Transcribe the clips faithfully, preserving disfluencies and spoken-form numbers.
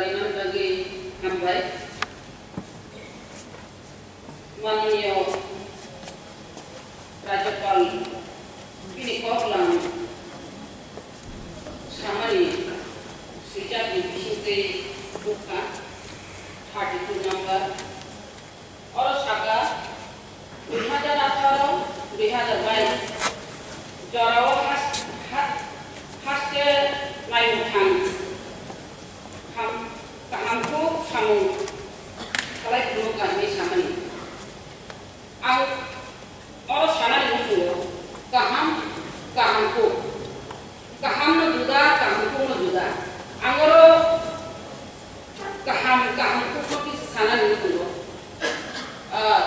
Bagwi hambai. Mananiyo Rajyapal bini koklam samani swijak ni bisingtwi bukha thirty two number. Oro saka dui hajar atharo dui hajar bais jorao has-, ha-, haste naimwthang ham-, kaham kuk samung khlai phuru kaham samani. Ang oro sanani muchungo kaham, kaham kuk. Kaham no juda, kaham kuk no juda. Ang oro kaham, kaham kuk no kisa sanani muchungo. Ah,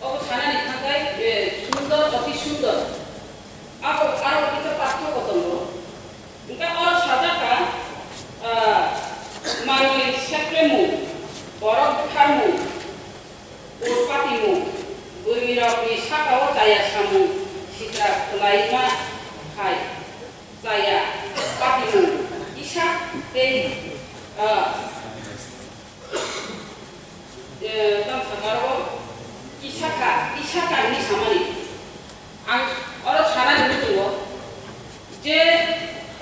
obo sanani thangkai, eh, sundor, oti sundor. Abo aro kisa parthoko tongo. Engka oro sajak kha, ah, manwi sepremung, borok butharmung, urpatimung, bwrwirokni sakao chaya samung sitra kwlaima hai chaya patimung kisa tei, ah, eh, tamo sakao kisa kha, kisa kha hwnwi samani. Ang oro sanani muchungo je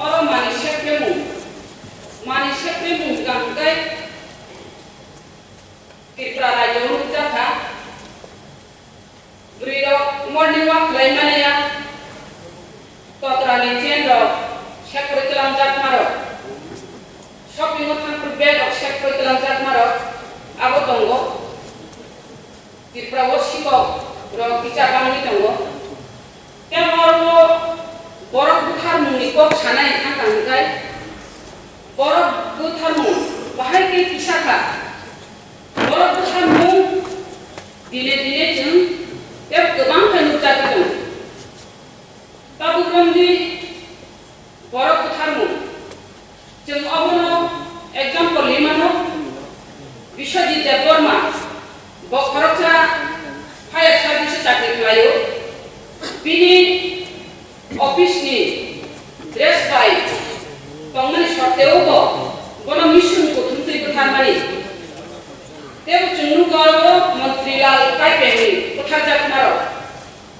oro manwi sepremung, manwi sepremung hwnkha hwnkhe Tripura rajyo nukjakha. Bwrwirok morning walk khlai manya, totrani chain rok seprwi twlangjak marok, shopping o thangphru bag rok seprwi twlangjak marok abo tongo. Tripura o sikok rok kisa bangwi tongo. Tei oro borok butharmungni kok sanai thangkha hwnkhe, borok butharmung bahai khe kisa kha. Borok butharmung dine dine chwng tei kwbang khe nukjagwi tongo. Tabuk romdi borok butharmung. Chwng obono example ri mano, Biswajit Debbarma, bo khoroksa fire service o chakri khlaio. Bini office ni dress bai tongmani sorteo bo bono mission kuthumtwi butharmani. Tei bo chwng nukgo aro Montri Lal Kaipeng ni butharjakmarok.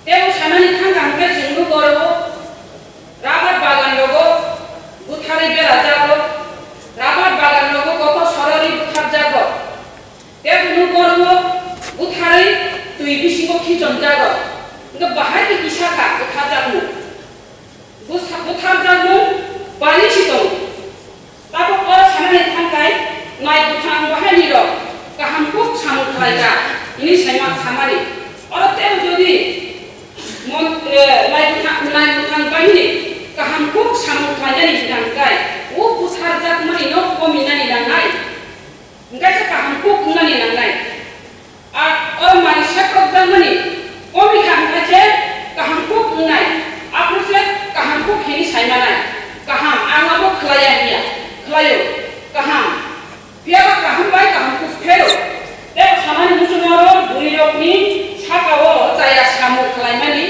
Tei bo sanani thangkha hwnkhe chwng nukgo oro rabar bagan rogo butharwi berajak rok, rabar bagan rogo kotor sorori butharjak rok. Tei bo nukgo oro butharwi twi bisingo khichonjak rok. Hwnkhe bahai khe kisa kha butharjakmung. Butha-, butharjakmung bani si tongo. Tabuk o sanani thangkai nai bwthang bahainirok kaham kuk samung khlaijak hwnwi saima samani. Oro tei jodi mon-, eh, nai bwthang, nai bwthang bahini kaham kuk samung khlainani hwnkha hwnkhe o butharjakmani no kominani nangnai. Hwnkhe khe kaham kuk wngnani nangnai. Ar o manwi seprokjakmani komikha hwnkhe se kaham kuk wngnai. Aphuru se kaham kuk hwnwi saimanai. Kaham, ang abo khlaiya hiya, khlaio. Kaham. Phiyaba kaham bai kaham kuk phero. Tei sanani muchungo oro bwrwirokni sakao chaya samung khlaimani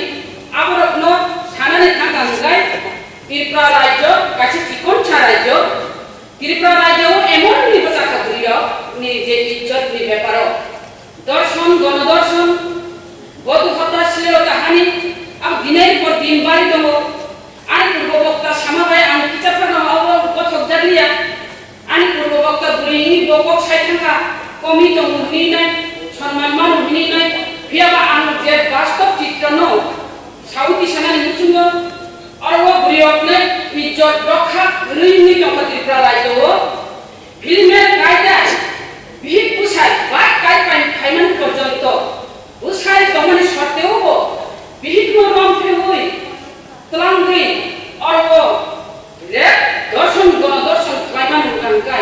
aborokno sanani thangkha hwnkhe Tripura rajyo kaisa chikonsa rajyo. Tripura rajyo emon ni bwsakha bwrwirok ni je ijjot ni beparo dorshon, gonodorshon, bodhu hotya, shlelo kahani, abo dinor por din bari tongo. Ani purbo bokta sama bai ang kicha phano abo gothok jakliya. Ani purbo bokta bwrwi ni bo kok sai thangkha, komi tongo hwnwi nai, sonman mano hwnwi nai, phiyaba ang je bastob chitra no Sawi tisanani muchungo, oro o bwrwirokno ijjot rokha rwi wngwi tongkha Tripura rajyo o. Helmet kaida bihik bwsai bai kai pai phaimani porjonto bwsai tongmani sorteo bo bihikno rom phewi twlangwi oro o rep dorshon gono dorshon khlaimani wngkha hwnkhe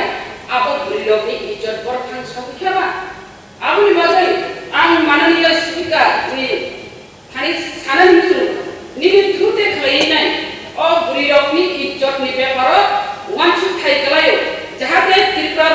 abo bwrwirokni ijjot borok thang sogwi kha ba? Aboni bagwi ang mananiya speaker ni Thani sanani muchungo, nini thute khlaiwi nai, o bwrwirokni ijjotni beparo uansuk thai kwlaio, jahate Tripura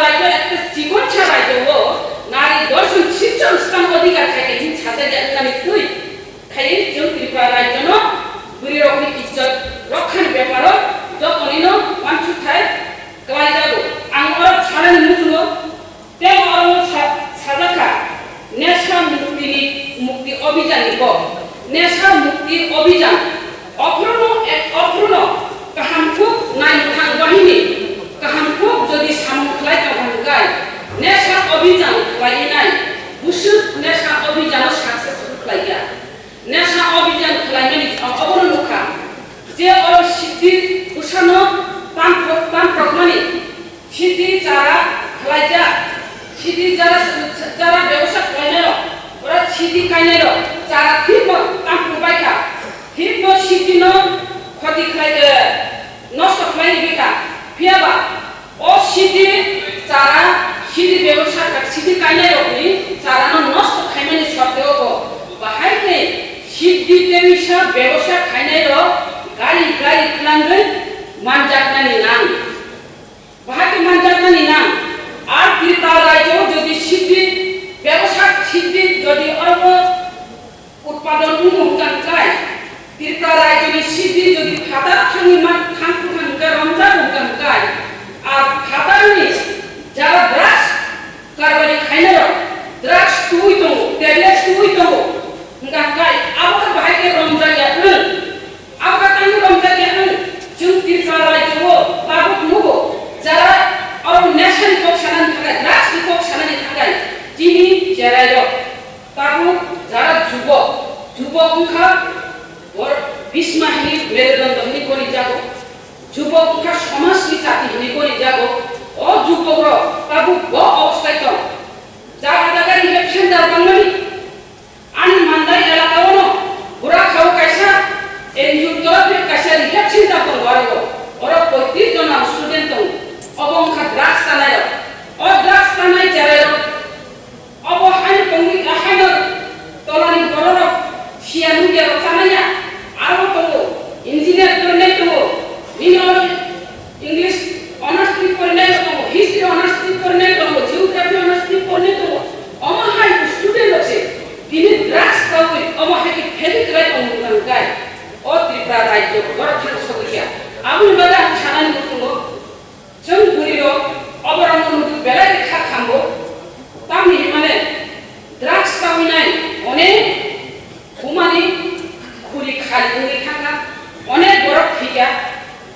Khlainai busuk nesha abhijano successful khlaiya. Nesha abhijan khlaimani obono nukha je oro Siddhi bwsano tam, tam prokmani Siddhi chara khlaijak, Siddhi chara, chara bebosa khlainairok, oro Siddhi kainairok chara thikbo tam phuru baikha, thikbo Siddhino khoti khlai, eh, nosto khlai rwbaikha. Phiyaba o Siddhi chara, Siddhi bebosa, Siddhi kainairokni charano nosto khaimani sotteo bo bahai khe Siddhi tei wisa bebosa khainairok gari gari twlangwi manjaknani nang. Bahai khe manjaknani nang. Ar Tripura rajyo jodi Siddhi bebosa, Siddhi jodi oro utpadon wngmo hwnkha hwnkhe, Tripura rajyoni Siddhi jodi phatar thangwi ma-, thang, thang hwnkhe, romjak hwnkha hwnkhe, ar phatarni jara drugs karbari khainairok drugs twi tongo, tablets twi tongo hwnkha hwnkhe, abo khe bahai khe romjakya wng, abo khe tangwi romjakya wng. Chwng Tripura rajyo-o tabuk nugo, jara oro nesani kok sanani thakai, drugs ni kok sanani thakai chini cherairok. Tabuk jara jubok, jubok wngkha bor-, bisma hini, merudondo hini goni jago, jubok wngkha somajni chati hini goni jago. O jubokrok tabuk bo obostai tong. Jaga jaga rehab center bangmani. Ani Mandai elaka-ono Burakhao kaisa N G O ni torof ni kaisa rehab center tongo, aro oro poitrish jona student tongo. Obo wngkha drugs chanairok. O drugs chanai cherairok Obo haino tongwi, haino tolani bororok siya nukya rok chanaya. Aro tongo, engineer porinai tongo, nini oro English honours twi porinai tongo, history honours twi porinai tongo, geography honours twi porinai tongo. Omo hai student rok se tini drugs chawi omo hai khe fail khlai tongo wngkha hwnkhe o Tripura rajyo borok thang sogwi ya. Aboni bagwi ang sanani muchungo. Chwng bwrwirok oborokno nugwi belai kha khambo, tamni hwnmale drugs chawi nai onek bumani khuri khali wngwi thangkha, onek borok thwikha,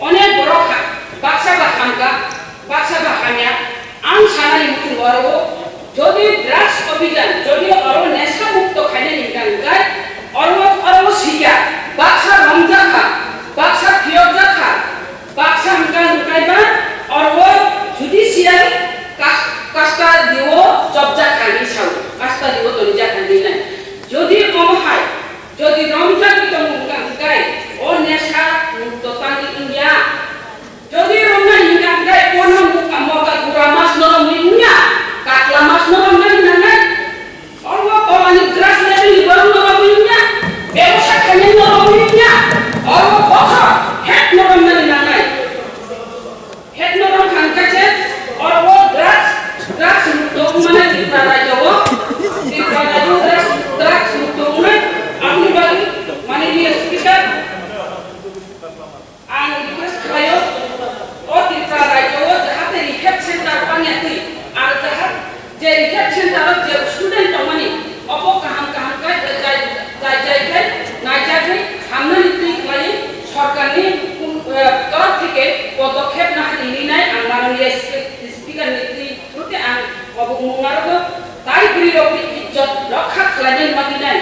onek borok ha-, baksa ba hamkha, baksa ba hamya. Ang sanani muchungo aro jodi drugs obhijan, jodi oro nesha mukto khainani hwnkha hwnkhe oro, oro sikya, baksa romjakha, baksa phiyokjakha, baksa hwnkha hwnkhe ba oro judicial kas-, custody-o chopjakha hinwi sao, custody-o tonijakha hinwi nai. Jodi omo hai, jodi romjagwi tongo hwnkha hwnkhe o nesha mukto tangwi wngya. Jodi romnai hwnkha hwnkhe bono mukha moka gura masno romwi wngya, katla masno romnani nangnai. Oro tolani drugs level ni borokno romwi wngya, bebosa khainai no romwi wngya, oro bokhok het no romnani nangnai. Het no romkha hwnkhe se oro drugs, drugs mukto wngmani Tripura rajyo-o, Tripura rajyo drugs, drugs mukto wngnai, aboni bagwi mananiya speaker, ang request khlaio, o Tripura rajyo-o jahate rehab center pangya twi, ar jaha-, je rehab center-o je student tongmani, obo kaham kaham khe jai, jai, jai khe naijagwi hamnani twi khlaiwi sorkarni, eh, torof theke podokkhep naharwi rinai ang mananiya spe-, speaker ni twi. Tei ang kobokmung narwkgo, tai bwrwirokni ijjot rokha khlainani bagwi nai.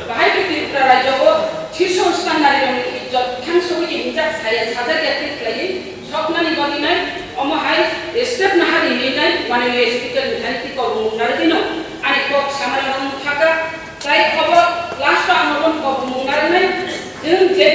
Bahai khe Tripura rajyo-o sirso swkang narirokni ijjot thangsogwi hinjak saya sajakya twi khlaiwi soknani bagwi nai. Omo hai step naharwi hinwi nai, mananiya speaker ni thani twi kobokmung narwgwino ani kok samani rwmung thaka. Tai obo last-o ang obo kobokmung narwknai. Chwng je